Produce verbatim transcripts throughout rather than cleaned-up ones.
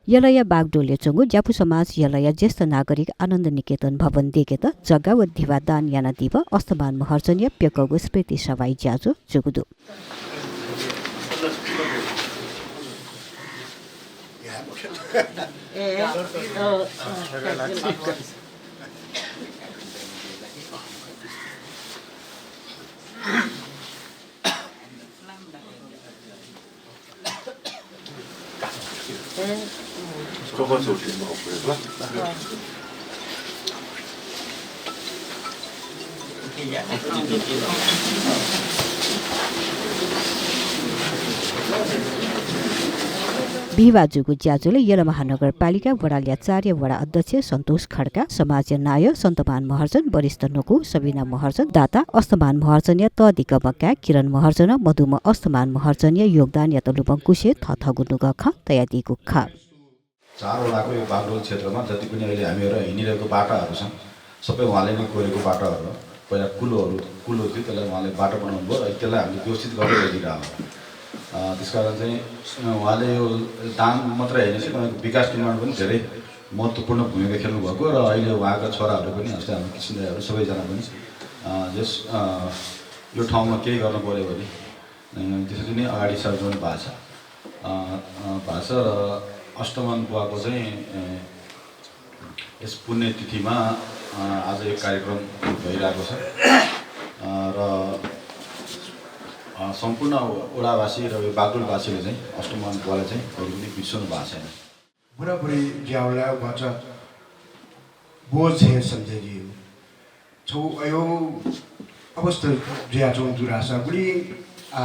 यलया बागडोलय् च्वंगु ज्यापु समाज यलया ज्येष्ठ नागरिक आनन्द निकेतन भवन देगःयात जग्गा व धिबा दान यानादीबलय् अष्टमान महर्जनया प्यकःगु स्मृति सभाय् ज्याझ्वः जूगु दु। बिहिबाः जूगु ज्याझ्वलय् यल महानगरपालिका वडा ल्याः चारया वडा अध्यक्ष सन्तोष खड्का, समाजया नायः सन्तमान महर्जन, वरिष्ठ नुगः सबिना महर्जन, दाता अष्टमान महर्जनया तःधिकःम्ह काय् किरण महर्जनं मदुम्ह अष्टमान महर्जनया योगदानयात लुमंकुसे थःथःगु नुगः खँ तयादीगु खः। चार वडाको यो बागडोल क्षेत्रमा जति पनि अहिले हामीहरू हिँडिरहेको बाटाहरू छन्, सबै उहाँले नै कोरेको बाटाहरू हो। पहिला कुलोहरू, कुलो थियो, त्यसलाई उहाँले बाटो बनाउनु भयो, अहिले त्यसलाई हामीले व्यवस्थित गर्दै लगिरहेको हो। अ, त्यस कारण चाहिँ, अ, उहाँले यो दान मात्रै होइन कि तपाईँको विकास निर्माण पनि धेरै महत्त्वपूर्ण भूमिका खेल्नुभएको र अहिले उहाँका छोराहरू पनि जस्तै हाम्रो किसन दाइहरू सबैजना पनि, अ, यस, अ, यो ठाउँमा केही गर्न पऱ्यो भने, अ, त्यसरी नै अगाडि सर्नु भएको छ। अ, अ, भएको छ र अष्टमान बुवाको चाहिँ, अ, यस पुण्यतिथिमा, अ, आज एक कार्यक्रम भइरहेको छ। अ, र, अ, सम्पूर्ण वडावासी र यो बागडोलवासीले चाहिँ अष्टमान बुवालाई चाहिँ कहिले पनि बिर्सनु भएको छैन। बुराबुरी ज्याउला बचत बोझ हे सम्झेजियो। छौ अयो अवस्था जुयाच्वं दुरासा गुलि आ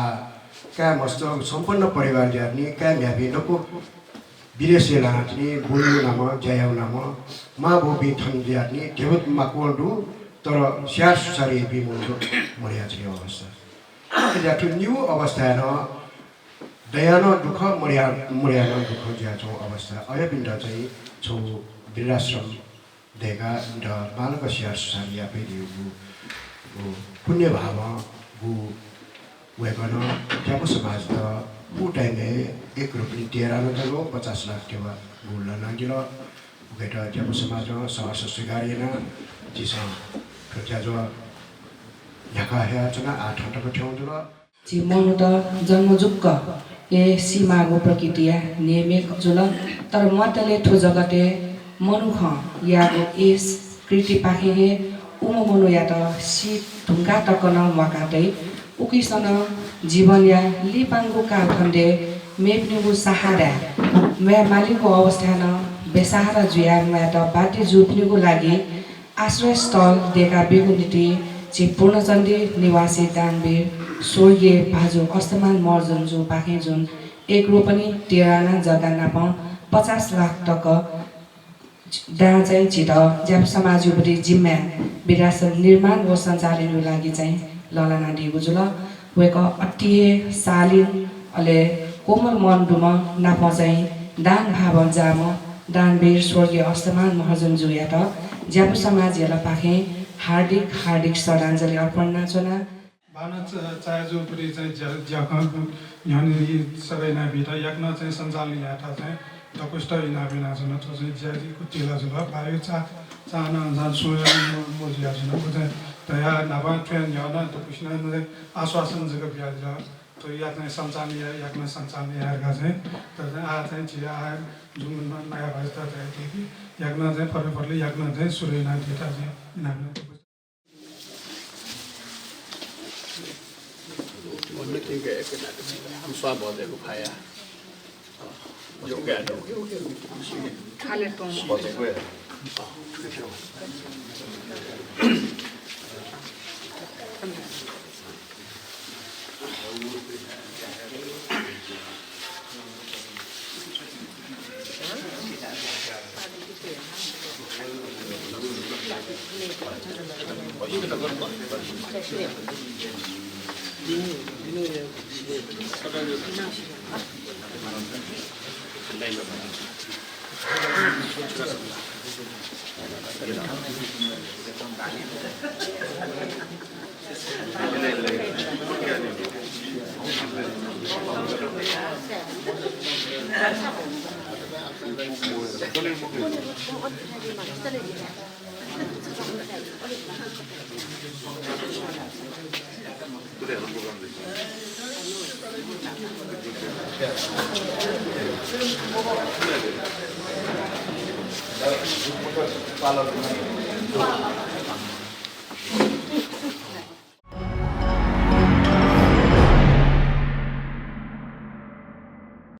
काय् मस्त सम्पन्न परिवार ज्यातनी काय् म्ह्याबी नको विदेशे लानातनी बोल्यो नाम ज्यायाव नाम मां बौपिं थन ज्यातनी धेबत माकुवं दु तर स्याहार सुसार याइपिं मन्त मर्याचनी अवस्था। ज्यातु न्यू अवस्थाय् नं दयानं दुःख मर्या मर्यानं दुःख जुयाच्वं अवस्था अयपिन्त चाहिँ छौ वृद्धाश्रम दय्‌काः इमित बांलाक स्याहार सुसार याये फयेधुंगु पुण्य भावं वय्‌कलं ज्यापु समाजत पू time-य् एक रुपिं तेह्र आना जक पचास लाख थेवागु लनादिल। उकियात ज्यापु समाजं सहर्ष स्वीकार यानाः झीसं थ्व ज्याझ्वः न्ह्याका हयाच्वना आः थन तक थ्यंगु जुल। झी मनूत जन्म जुक्क हे सीमाःगु प्रकृतिया नियमय् जुल, तर मत्यले थ्व जगतय् मनुखं याःगु यश कृतिपाखें हे उम्ह मनूयात सी धुंकाः तक नं म्वाका तइ। उकिसनं जीवनया लिपांगु कालखण्डय् मेपिनिगु सहाराय् म्वाये मालीगु अवस्थाय् नं बेसहारा जुयाः म्वायेत बाध्य जूपिनिगु लागि आश्रयस्थल दय्‌का बीगु निंतिं झी पूर्णचण्डी निवासी दानवीर स्वर्गीय भाजु अष्टमान महर्जन जुपाखें जुन एक रुपिं तेह्र आना जग्गा नाप पचास लाख तक दां चाहिँ झीत ज्यापु समाजया प्रति जिम्मा वृद्धाश्रम निर्माण व सञ्चालनया लागि चाहिँ लःल्हानादीगु जुल। वय्‌कः अति हे शालीन, अले कोमल मन दुम्ह, नाप चाहिँ दान भावं जाःम्ह दानवीर स्वर्गीय अष्टमान महर्जन जुयात ज्यापु समाज यलपाखें हार्दिक, हार्दिक श्रद्धाञ्जली अर्पण यानाच्वना। बांलाक च-, चायाजुपट्टि चाहिँ ज्या-, ज्याखँ न्ह्यःने सगय् यानाबीत याकनं चाहिँ सञ्चालन यायेत चाहिँ दक्वसित इनाप यानाच्वना। थ्व चाहिँ ज्याझ्वःगु तिला जुल। बायु चा-, चाना जान सुया म-, मजुयाच्वना। व चाहिँ तया नापं थ्वया न्ह्यः नं दक्वसिनं चाहिँ आश्वासन जक बियादिल। थ्व याकनं सञ्चालन या, याकनं सञ्चालन या धकाः चाहिँ, तर चाहिँ आः चाहिँ झी आः जुन न-, नयाँ भाजु त चाहिँ थी कि याकनं चाहिँ फरक फरक याकनं चाहिँ सुरु यानादीत चाहिँ इनाप याना।